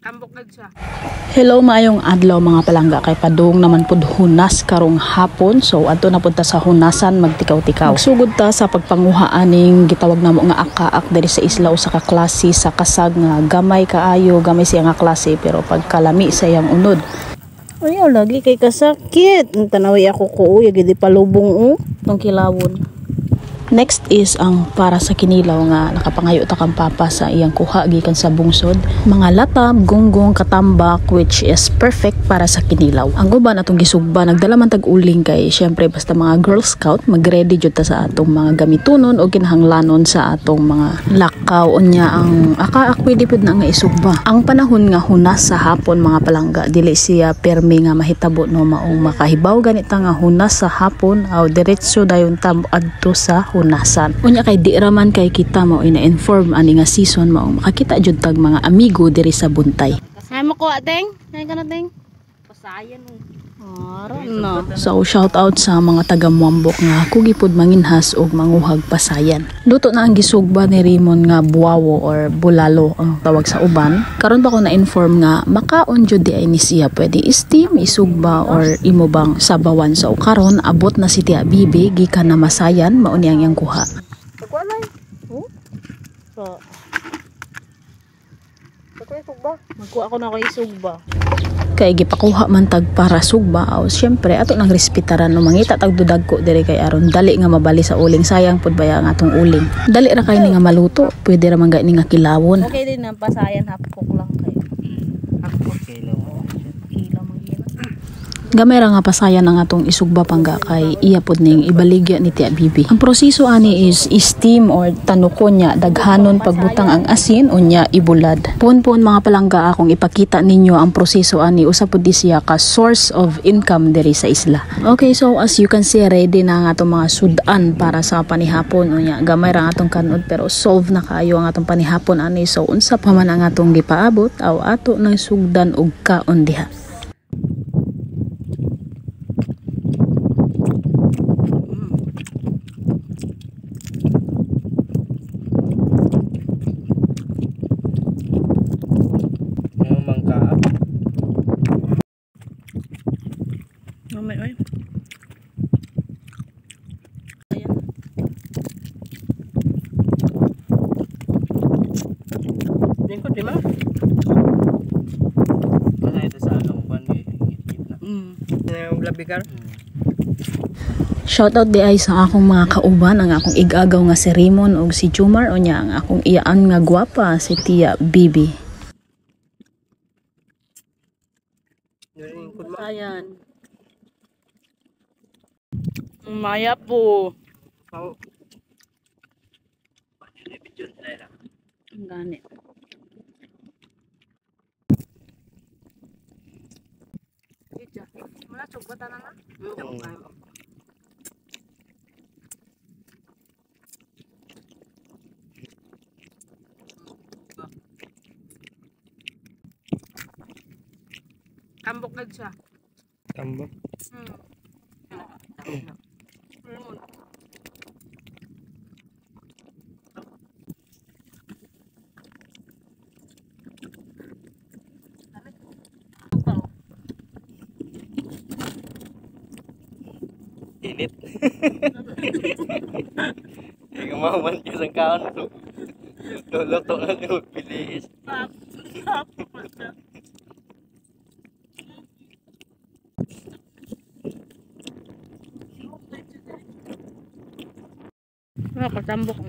Tambok na siya. Hello, maayong adlaw mga palangga, kay padung naman pud hunas karong hapon. So adto na pud ta sa hunasan magtikaw-tikaw. Magsugod ta sa pagpanguha aning gitawag namo nga akaak diri sa isla, usa ka klase sa kasag nga gamay kaayo, gamay siya nga klase pero pagkalami sa iyang unod. Ay, lagi kay kasakit. Tanawi ako ko, uy, gidi palubong o. Tong kilawon. Next is ang para sa kinilaw nga nakapangayo ta kang papa sa iyang kuha gikan sa bungsod. Mga latab, gunggong, katambak, which is perfect para sa kinilaw. Ang uban atong gisugba, nagdala man tag uling kay syempre basta mga Girl Scout, magready jud ta sa atong mga gamitunon o kinahanglanon sa atong mga lakaw. Unya ang akaak pwede pud na nga isugba. Ang panahon nga hunas sa hapon mga palangga, dili siya permi nga mahitabo no, maong makahibaw ganita nga hunas sa hapon aw diretso dayon ta adto sa hunasan. Unya kay di raman kay kita mao ina-inform ani nga season, maong makakita jud tag mga amigo diri sa Buntay. Ay mo ko, ateng? Ay ka na, teng? Pasayan mo. Aron na. So shout out sa mga taga Muambok nga kugi pud manginhas og manguhag pasayan. Luto na ang gisugba ni Raymond nga buwawo or bulalo ang tawag sa uban. Karon pa ko na-inform nga makaon jud di ay ni siya, pwede steam, isugba or imo bang sabawan. So karon abot na si Tia Bibi gikan na masayan, mao ni ang iyang kuha. Pagwalay. So, Pagwalay sugba. magkuha ko na kay sugba. Kay gipakuha man tag para sugba aw syempre ato nang respetaran no, mangita tag dudagko diri kay aron dali nga mabali sa uling, sayang pud baya ang atong uling. Dali ra kay ni nga maluto, pwede ra man gani nga kilawon. Okay din ang pasayan, half cook lang kayo. Okay lang. Kilo manggina. Gamay ra nga pasayan ang atong isugba pangga kay iya pod ning ibaligya ni Tia Bibi. Ang proseso ani is steam or tanukon niya, daghanon pagbutang ang asin unya ibulad. Pun-pun mga palangga akong ipakita ninyo ang proseso ani, usa pod di siya ka source of income diri sa isla. Okay, so as you can see, ready na ang atong mga sudan para sa panihapon. Unya gamay ra ang atong kanod pero solve na kaayo ang atong panihapon ani. So unsa pa man ang atong gipaabot aw ato nang sugdan og kaon diha. Yung mangka. Mamay, oy. Ayan. Lingkod, di ba? Kasi ito sa anong buwan, ngit-ngit na. Yung labigar. Shoutout di ay sa akong mga kauban, ang akong igagaw nga si Raymond ug si Jumar, unya ang akong iyaan nga gwapa si Tia Bibi. Lingkod mo. Ayan. Maya po. Pao. Ang gani. Wala sugba tanan na. Tambok na siya. Tambok. Lemon. Init. Hindi ka mahuman ka sa kaon. Luluto na yung piliis. Wala katambok.